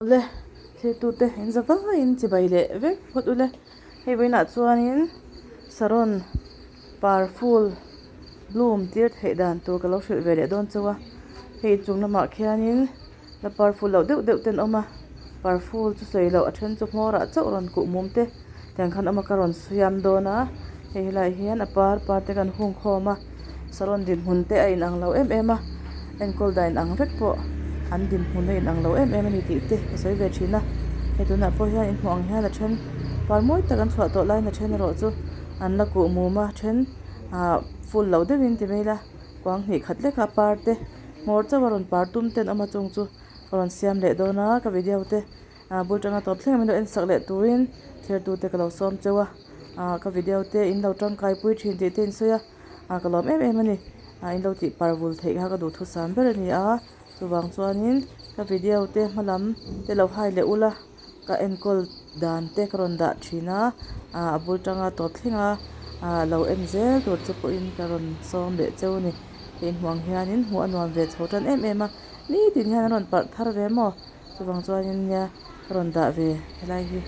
Awle thirtute in za vaiin chibai leh vek phawt ule hei vawiinah chuanin saron par ful bloom tir theih dan tur ka lo hrilh ve leh dawn chauh a hei chung lamah khianin la par ful loh deuh deuh te an awm a par ful chu sawi loh a then chu hmawr ah chauh rawn kuh mum te tiang khan awm a ka rawn siam dawn a hei helaiah hian a par par te kan hung khawm a saron dinhmun te a inang lo em em a enkawl dan inang vek pawh an dinhmun a inang lo em em a ni tih te ka sawi ve thin a hei tunah pawh hian in hmuh ang hian a then par mawi tak an chhuah tawh laiin a then erawh chu an la kuh mum a then ah full lo deuhin ti mai ila kuang hnih khat lek a par te hmawr chauh a rawn par tum te an awm a chung chu ka rawn siam leh dawn a ka video te. Ah bul tanga tawp thleng a min lo en sak leh turin thlertute ka lo sawm cheu a ah ka video te in lo tangkai pui thin tih te in sawi a ah ka lawm em em a ni ah in lo tih par vul theih kha ka duhthusam ber a ni a chuvang chuanin ka video te hma lam te lo hai leh ula ka enkawl dan te ka rawn dah thin a ah a bul tanga tawp thleng a ah lo en zel tur chu pawhin ka rawn sawm leh cheu a ni hei hmuh ang hianin hmuh a nuam ve chho tan em em a nitin hian an rawn parh thar ve maw. Chuvang chuanin nia ka rawn dah ve helai hi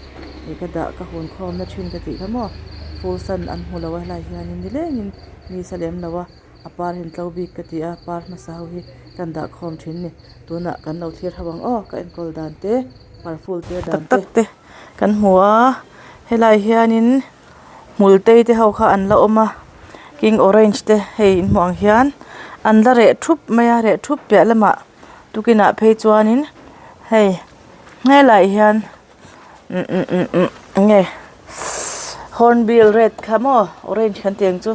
ih ka dah ka hun khawmna thin ka tih kha maw full sun an hmu lo a helai hianin nilengin mi sa lem lo a a par hi an tlo bik ka ti a par hmasa ho hi kan dah khawm thin a ni tunah kan lo thlir ho ang aw ka enkawl dan te par full tir dan te tak tak te kan hmu a helai hianin hmul tei te ho kha an la awm a king orange te hei in hmuh ang hian an la reh thup mai a reh thup piah lamah. Tukinah phei chuanin hei helaiah hian eng nge hornbill red kha maw orange kan tih ang chu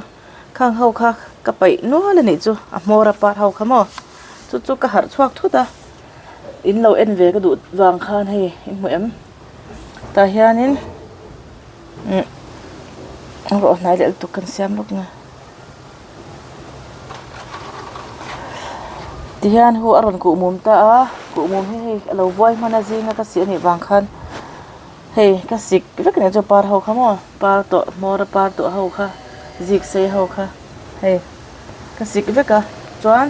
khang ho kha ka paih nual a nih chu a hmawr a par ho kha maw chu chu ka harh chhuak thut a in lo en ve ka duh vang khan hei in hmu em tah hianin umm hnai leh lutuk kan siam lawk nge. Tihian hu a rawn kuh mum ta a kuh mum hi hei a lo vuai hman a zinga ka sih a nih vang khan hei ka sik vek a nih chu par ho kha maw par tawh hmawr a par tawh ho kha zik sei ho kha hei ka sik vek a chuan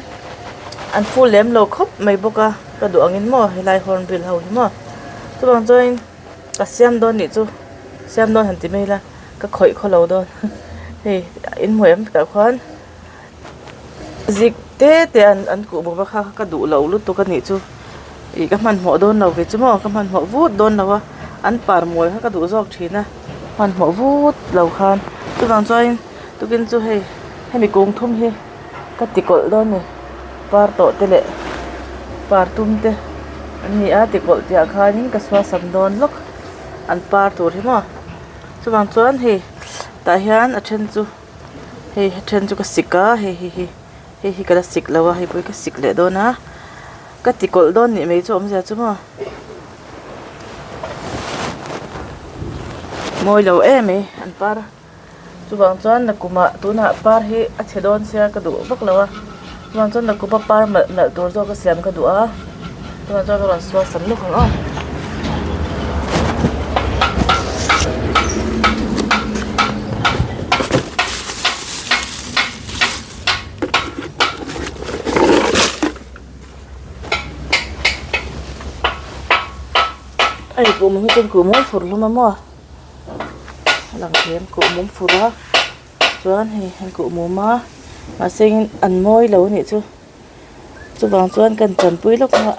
an ful lem lo khawp mai bawk a ka duh angin maw helai hornbill ho hi maw chuvang chuanin ka siam dawn nih chu siam dawn han ti mai ila. Ka khawih khaw lo dawn hei in hmu em tah khuan zik te te an an kuh bawk a kha ka duh lo lutuk a nih chu ih ka hmanhmawh dawn lo kei chu maw ka hmanhmawh vut dawn lo a an par mawi kha ka duh zawk thin a hmanhmawh vut lo khan chuvang chuanin tukin chu hei hemi kung thum hi ka ti kawlh dawn a ni par tawh te leh par tum te an ni a ti kawlh tih ah khanin ka suasam dawn lawk an par tur hi maw. Chuvang chuan hei tah hian a then chu hei a then chu ka sik a hei hei hi hei hi ka la sik lo a hei pawh hi ka sik leh dawn a ka ti kawlh dawn nih mai chu awmzia chu maw mawi lo em mai an par a chuvang chuan nakumah tunah par hi a chhe dawn sia ka duh vak lo a chuvang chuan nakuma par malh nalh tur zawk a siam ka duh a. Tunah chuan ka rawn sual sam lawk ang aw. Hei kuhmum hi chuan kuhmum fur hlawm a maw a lang thei ang kuhmum fur a chuan hei an kuhmum a mahse in an mawi lo a nih chu. Chuvang chuan kan chanpui lawk a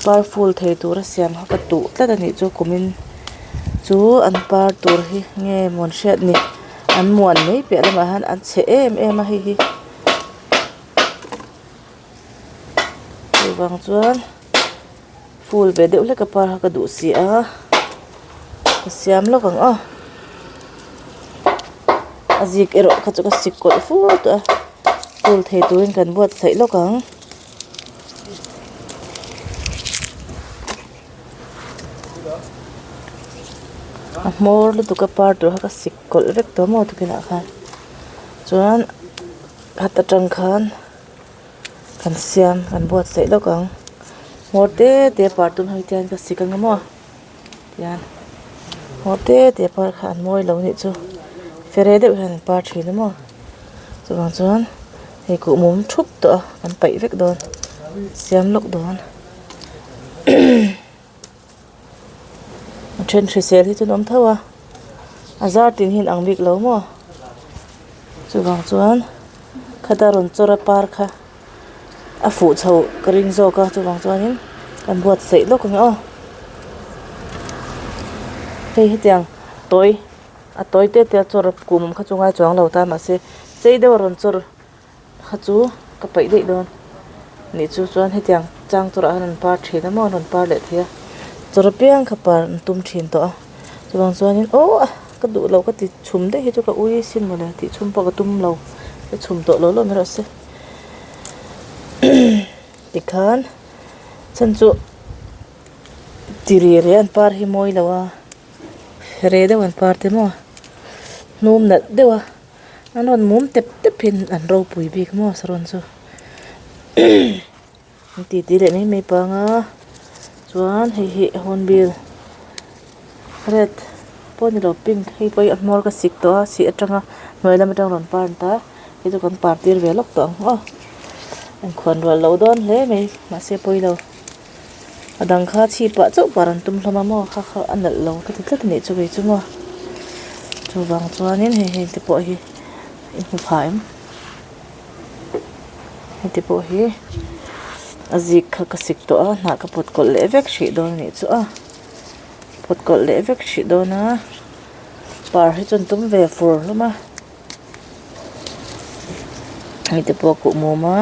par ful thei tura siam kha ka duh tlat a nih chu kumin chu an par tur hi nge mawn hriat ni an muan mai piah lamah hian an chhe em em a hei hi chuvang chuan ful ve deuh hlek a par kha ka duh si a ka siam lawk ang aw a zik erawh kha chu ka sik kawlh fur tawh a ful thei turin kan buatsaih lawk ang. A hmawr lutuk a par tur kha ka sik kawlh vek tawh maw tukinah khan chuan heta tang khan. Kan siam kan buatsaih lawk ang hmawr te te par tum hei tian ka sik ang emaw tian hmawr te te par kha an mawi lo nih chu fere deuh hian an par thin emaw chuvang chuan hei kuhmum thup tawh a kan paih vek dawn siam lawk dawn. Then hrisel hi chu an awm tho a a zar tin hi an ang bik lo maw chuvang chuan khata rawn chawr a par kha a fuh chho ka ring zawk a chuvang chuanin kan buatsaih lawk ang aw hei hetiang tawi a tawi te te a chawr kum awm kha chu ngai chuang lo ta mahse sei deuh a rawn chawr. Kha chu ka paih daih dawn nih chu chuan hetiang chang turah hian an par thin a maw an rawn par leh thei a chawr apiang kha par an tum thin tawh a chuvang chuanin aw a ka duh loh ka ti chhum daih hi chu ka ui sin mawle tih chhum pawh ka tum lo ka chhum tawh lo lawm erawh se tikhan chhan chu ti ri reh an par hi mawi lo a reh deuh an par te maw hnum nalh deuh a. An rawn mum tep tep hian an ropui bik maw saron chu an titi leh mai mai pang a chuan hei hi hornbill red pawh ni lo pink hei pawh hi a hmawr ka sik tawh a sih atanga hnuai lam atang rawn par an ta hei chu kan par tir ve lawk tawh ang aw an khuan rual loh dawn hle mai mahse pawi lo a dang kha chhip ah chauh par an tum hlawm a maw kha kha a nalh lo ka ti tlat a nih chu kei chu maw chuvang chuanin hei heng te pawh hi i hmu pha em heti pawh hi a zik kha ka sik tawh a hnah ka pawt kawlh leh vek hrih dawn a nih chu a pawt kawlh leh vek hrih dawn a par hi chu an tum ve fur hlawm a hei te pawh a kuh mum a.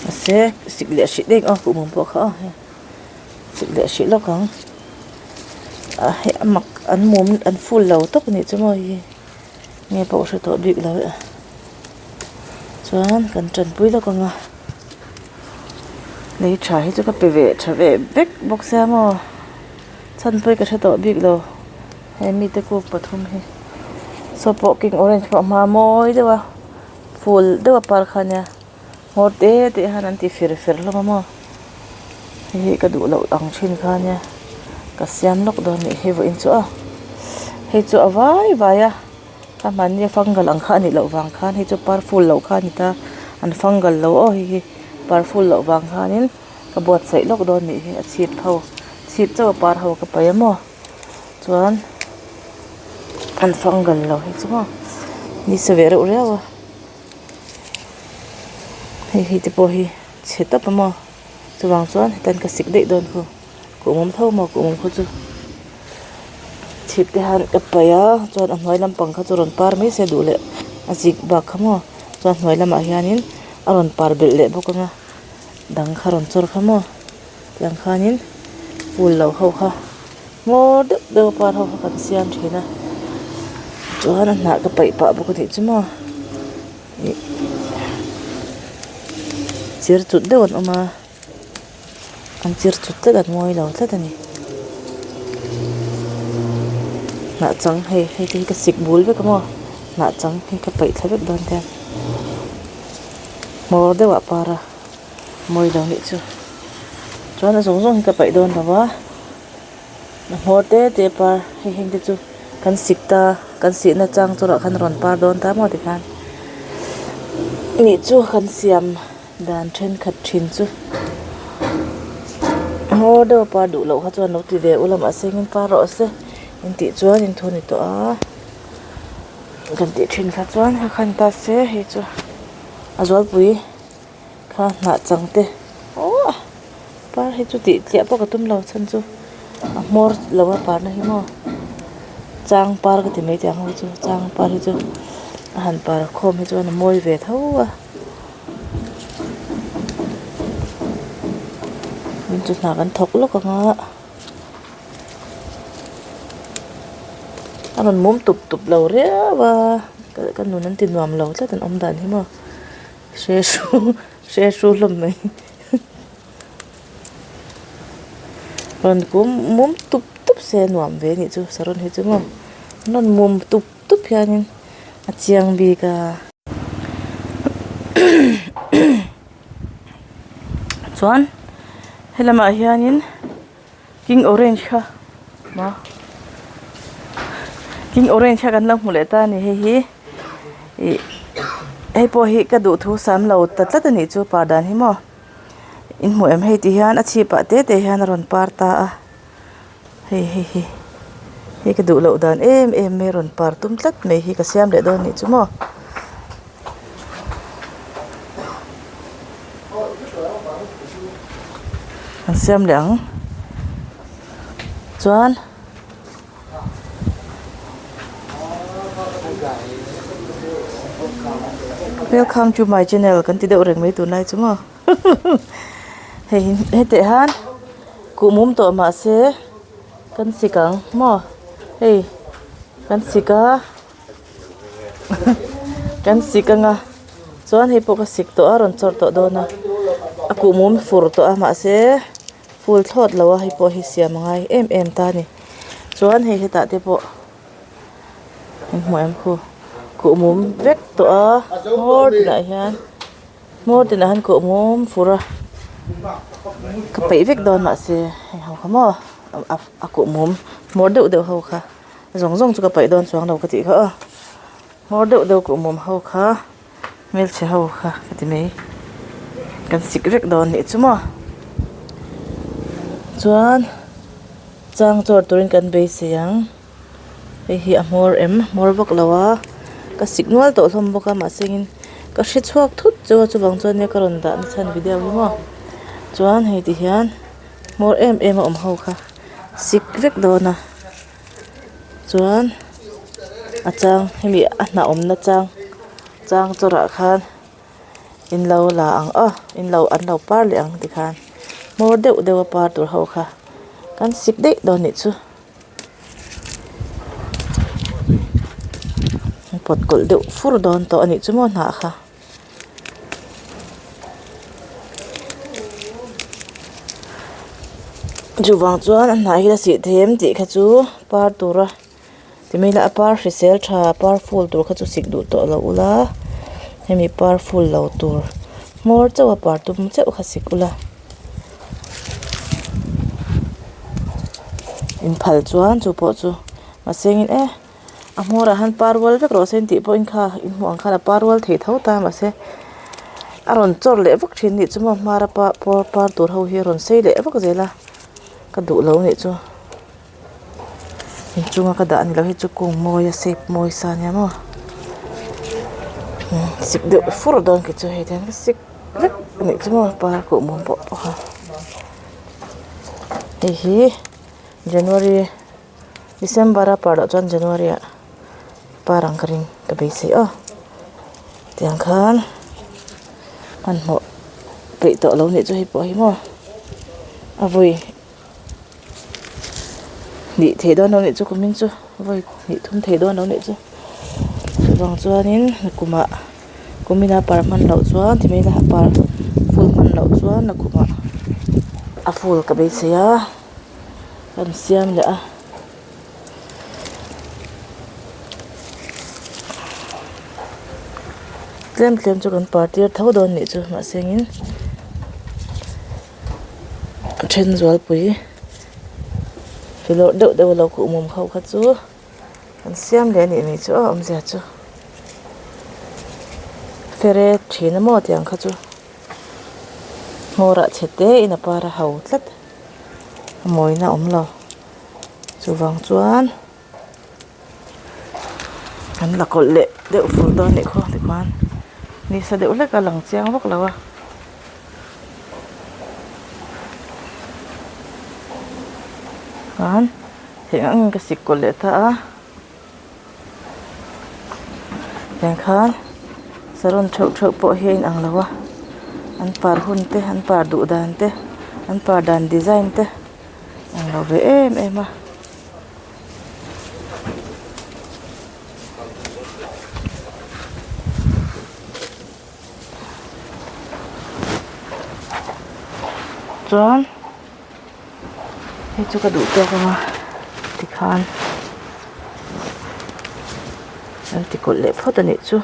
Mahse sik leh hrih daih a kuhmum pawh kha a sik leh hrih lawk ang ah hei a mak an mum an full lo tawp a nih chu maw hei hi nge pawh hre tawh bik lo e chuan kan tanpui lawk ang a lei tha hi chu ka pe ve tha ve vek bawk sia maw chhan pawh hi ka hre tawh bik lo he mite kuk pathum hi saw pawh king orange pawh a hma mawi deuh a. Ful deuh a par kha ania hmawr te te hian an ti fir fer hlawm a maw hei hi ka duh loh ang thin kha ania ka siam lawk dawn nih hi vawiin chu a hei chu a vai vai a a hmanni a fungal ang kha a nih loh vang khan hei chu par ful loh kha a ni ta an fungal lo aw hei hi par ful loh vang khanin ka buatsaih lawk dawn nih hi a chhip ho chhip chauh a par ho ka paih a maw. Chuan an fungal lo hi chu maw ni sa ve reuh riau a hei hi te pawh hi chhe tawp a maw chuvang chuan hetan ka sik daih dawn khu kuhmum tho maw kuhmum khu chu chhip te hian ka paih a chuan a hnuai lampang kha chu rawn par mai se duh leh a zik bak kha maw chuan hnuai lamah hianin a rawn par belh leh bawk ang a dang kha rawn chawr kha maw. Tiang khanin phul lo ho kha hmawr deuh deuh a par ho kha kan siam thin a chuan a hnah ka paih pah bawk a nih chu maw ih chir chut deuh an awm a an chir chut tlat an ngawi lo tlat a ni hnah chang hei hei te hi ka sik bul vek a maw hnah chang hi ka paih thla vek dawn te hmawr deuh ah par a. Mawi lo nih chu chuan a zawng zawng hi ka paih dawn lo a a hmawr te te par hei heng te chu kan sik ta kan sihna chang chu lah khan a rawn par dawn ta maw tikhan nih chu kan siam dan thenkhat thin chu hmawr deuh a par duh loh kha chuan lo ti ve ula mahse engin par rawh se intih chuan in thu ni tawh a kan tih thin kha chuan kha khan ta se hei chu a zualpui. Kha hnah chang te aww par hi chu tih tliah pawh ka tum lo chhan chu a hmawr lo a parna hi maw chang par ka ti mai teh ang ho chu chang par hi chu a han par khawm hi chuan a mawi ve tho a tin chu hna kan thawk lawk ang a a rawn mum tup tup lo riau a ka nun an ti nuam lo tlat an awm dan hi maw. Hre hru hre hru hlawm mai rawn kum mum tup tup se nuam ve anih chu saron hi chu maw an rawn mum tup tup hianin a chiang bik a chuan helamah hianin king orange kha maw king orange kha kan lo hmu leh ta a ni hei hi ih hei pawh hi ka duh thu sam lo ta tlat a nih chu par dan hi maw. In hmuh em hei ti hian a chhip ah te te hian a rawn par ta a hei hei hi hei ka duh loh dan em em mai a rawn par tum tlat mai hi ka siam leh dawn anih chu maw. An siam leh ang chuan. Welcome to my channel kan ti deuh reng mai tunlai chu maw hei hetah hian kuhmum tawh mahse kan sik ang maw hei kan sik a kan sik anga chuan hei pawh ka sik tawh a rawn chawr tawh dawn a a kuhmum fur tawh a mahse. Phul thlawt lo a hei pawh hi siam a ngai em em ta a ni chuan hei hetah te pawh in hmuh em khu kuhmum vek tawh a hmawr tinah hian hmawr tinah hian kuhmum fur a ka peih vek dawn mahse hei ho kha maw a kuhmum hmawr deuh deuh ho kha zawng zawng chu ka paih dawn chuang lo ka tih kha aw hmawr deuh deuh kuhmum ho kha. Hmelchhe ho kha ka ti mai kan sik vek dawn nih chu maw chuan chang chawr turin kan beisei ang hei hi a hmawr em hmawr vak lo a ka sik nual tawh hlawm bawk a mahse in ka hre chhuak thut chu a chuvang chuan nia ka rawn dah na chhan video hi maw chuan hei ti hian hmawr em em a awm ho kha sik vek dawn a. Chuan a chang hemi a hnah awmna chang chang chawrah khan in lo la ang aw in lo an lo par leh ang tikhan hmawr deuh deuh a par tur ho kha kan sik daih dawn nih chu an pawt kawlh deuh fur dawn tawh a nih chu maw hnah kha. Chuvang chuan a hnah hi a sih thei em tih kha chu par tura ti mai ila a par hrisel tha par ful tur kha chu sik duh tawh lo ula hemi par ful lo tur hmawr chauh a par tum chauh kha sik ula inphal chuan chu pawh chu mahse engin e. A hmawrah han par rual vek rawh se intih pawhin kha in hmuh ang khan a par rual thei tho ta mahse a rawn chawr leh vak thin nih chu maw hmara pa pawr par tur ho hi a rawn sei leh vak zel a ka duh lo nih chu inchunga ka dah ni loh hi chu kung mawi a shape mawi sa ania maw sik deuh fur dawn khi chu hei te hian ka sik vek nih chu maw par kuhmum pawh pawh a hei hi January. December a par loh chuan January ah par ang ka ring ka beisei aw tiang khan hmanhmawh peih tawh lo nih chu hei pawh hi maw a vawi hnih theih dawn lo nih chu kumin chu vawi hnih thum theih dawn lo nih chu chuvang chuanin nakumah kumina par hman loh chuan ti mai ila a par ful hman loh chuan nakumah a ful ka beisei a. Kan siam leh a. Tlem tlem chu kan par tir tho dawn nih chu mahse engin then zualpui filawr deuh deuh a lo khuh mum ho kha chu kan siam leh a nih mai chu aw awmzia chu fere thin a maw tiang kha chu hmawrah chhe te in a par a ho tlat. A mawina a awm lo chuvang chuan an la kawlh leh deuh fur dawn anih khaw tikhuan nisa deuh hlek a lang chiang vak lo a. Chuan theih ang angin ka sik kawlh leh ta a. Tiang khan saron theuh theuh pawh hi a inang lo a an par hun te an par duh dan te an par dan design te a ang lo ve em em a. Chuan. Hei chu ka duh tawk ang a tikhan an ti kawlh leh phawt a nih chu.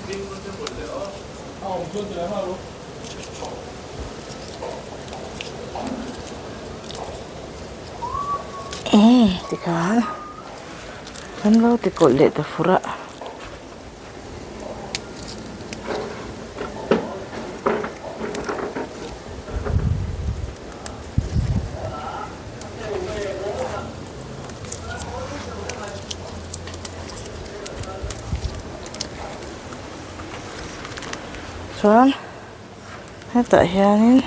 Umm tikhan kan lo ti kawlh leh ta fur a. Chuan hetah hianin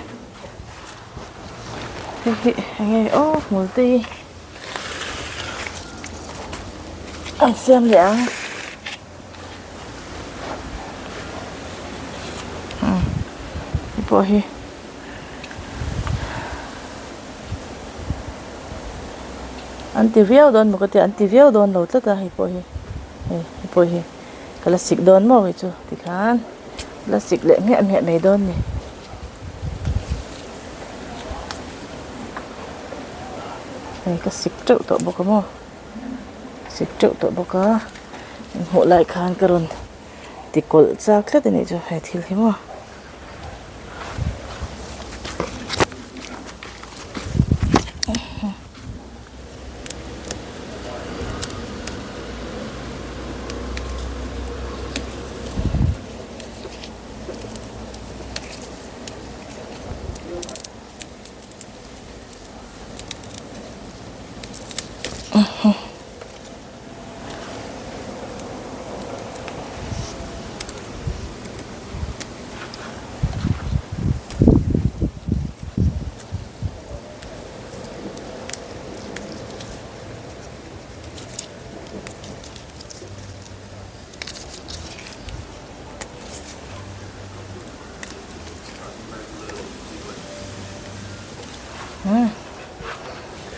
hei hi eng nge aw hmul te hi an siam leh ang umm hei pawh hi. An ti viau dawn maw ka tia an ti viau dawn lo tlat a hei pawh hi hei hei pawh hi ka la sik dawn maw hei chu tikhan la sik leh hmiah hmiah mai dawn ni. Hei ka sik teuh tawh bawk a maw sik teuh tawh bawk a inhmuh lai khan ka rawn ti kawlh chak tlat a nih chu he thil hi maw.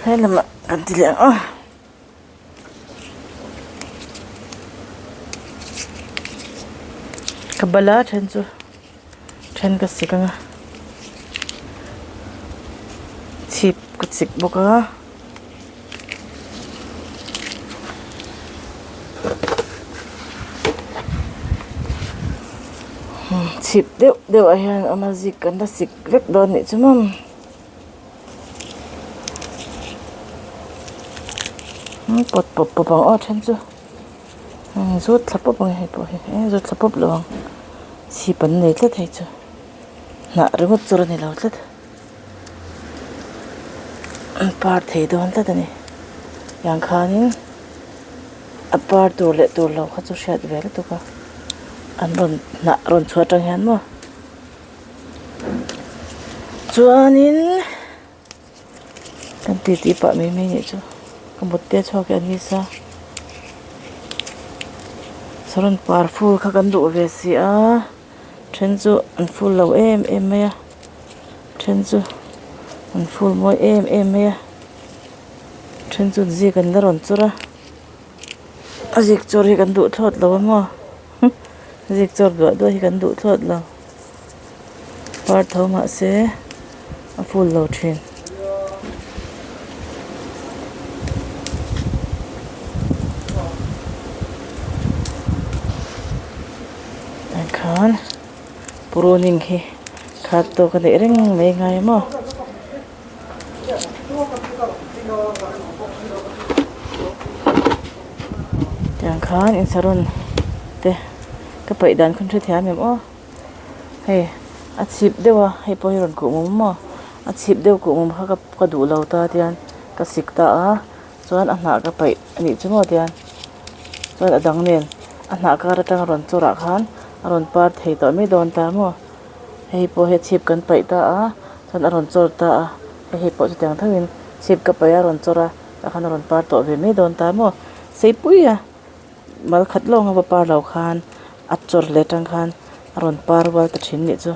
He lamah kan ti leh ang aw. Ka bala then chu then ka sik ang a chhip ka chik bawk a. Chhip deuh deuh ah hian a awm a zik kan la sik vek dawn nih chu maw. Pawt pawp pawp ang aw then chu zut thla pawp ang hei pawh hi eh zut thla pawp lo ang chhip an nei tlat hei chu hnah ringawt chu a ni lo tlat an par thei dawn tlat a ni tiang khanin a par tur leh tur lo kha chu hriat ve lutuk a an rawn hnah rawn chhuah atang hian maw. Chuanin kan titi pah mai mai nih chu ka mut te chhuak hi a ni sa saron par ful kha kan duh ve si a then chu an ful lo em em mai a then chu an ful mawi em em mai a then chu zik an la rawn chawr a a zik chawr hi kan duh thlawt lo a maw. Zik chawr duah duah hi kan duh thlawt lo par tho mahse a full lo thin. Tah khan pruning hi khat tawk a neih reng mai ngai maw. Tiang khan in saron te ka paih dan khan hrethiam em aw hei a chhip deuh a hei pawh hi rawn kuh mum maw a chhip deuh kuh mum kha ka duh lo ta tian ka sik ta a chuan a hnah ka paih a nih chu maw tian chuan a dang nen a hnah kar atanga rawn chawrh ah khan a rawn par thei tawh mai dawn ta maw. Hei pawh hi chhip kan paih ta a chuan a rawn chawr ta a hei hei pawh chutiang theuhin chhip ka paih a a rawn chawr a tah khan a rawn par tawh ve mai dawn ta maw seipui a mal khat lawng a va par lo khan a chawr leh atang khan a rawn par rual ta thin nih chu.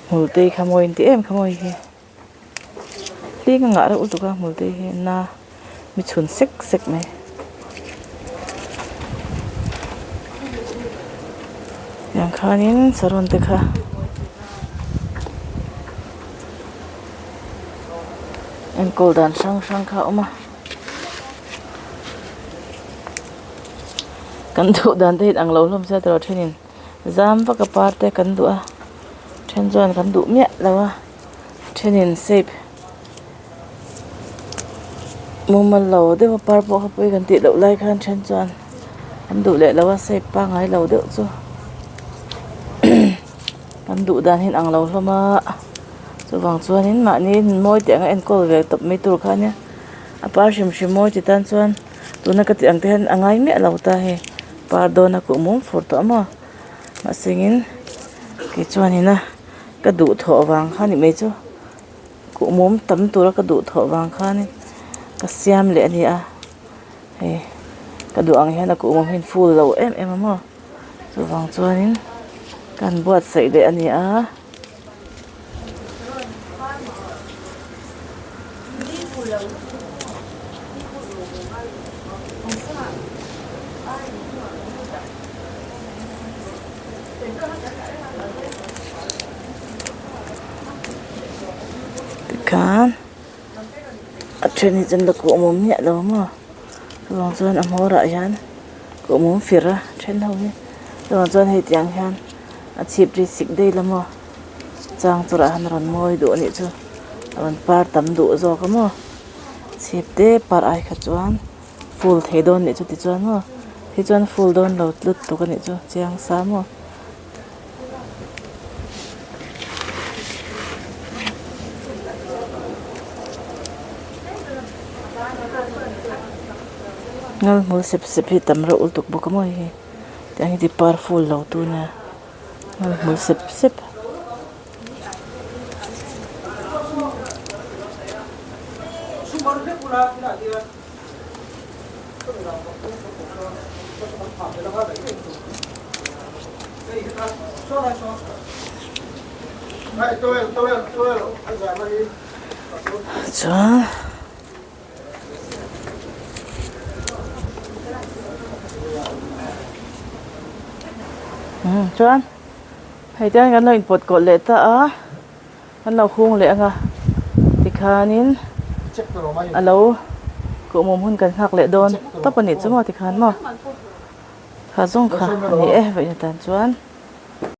Hmulte hi kha mawi an ti em kha mawi hi. Hling a ngah reuh lutuk a hmul te hi na mi chhun sek sek mai. Tiang khanin saron te kha. Enkawl dan hrang hrang kha a awm a. Kan duh dan te hi ang lo hlawm sia tawh thenin zam vak a par te kan duh a then chuan kan duh miah lo a thenin shape mumal lo deuh a par pawh kha pawi kan tih loh lai khan then chuan an duh leh lo a shape pangngai lo deuh chu kan duh dan hi ang lo hlawm a chuvang chuanin mahni mawi tih anga enkawl ve tawp mai tur kha ania a par hrim hrim mawi ti tan chuan. Tuna ka tih ang te hian a ngai miah lo ta hei par dawn a kuh mum fur tawh a maw mahse in kei chuanin a ka duhthawh vang kha ni mai chu kuh mum tam tura ka duhthawh vang khanin ka siam leh a ni a hei ka duh ang hian a kuh mum hi a full lo em em a maw chuvang chuanin ka han buatsaih leh a ni a. Tikhan a then hi chuan la kuh mum miah lo maw chuvang chuan a hmawr ah hian kuh mum fir a then ho hi chuvang chuan hei tiang hian. A chhip ri sik daih la maw chang chawrh ah han rawn mawi duh anih chu a rawn par tam duh zawk a maw chhip te par ai kha chuan ful thei dawn anih chu tichuan maw khi chuan ful dawn lo tlut tuk anih chu chiang sa maw. Ngal hmul sep sep hi tam reuh lutuk bawk a maw hei hi. Tiang hi ti par ful lo tu nia hmul hmul sep sep. Chuan. Umm chuan hei te hian kan lo inpawt kawlh leh ta a kan lo hung leh ang a tikhanin a lo kuhmum hun kan nghak leh dawn tawp a nih chu maw tikhan maw kha zawng kha a ni e vawiin atan chuan.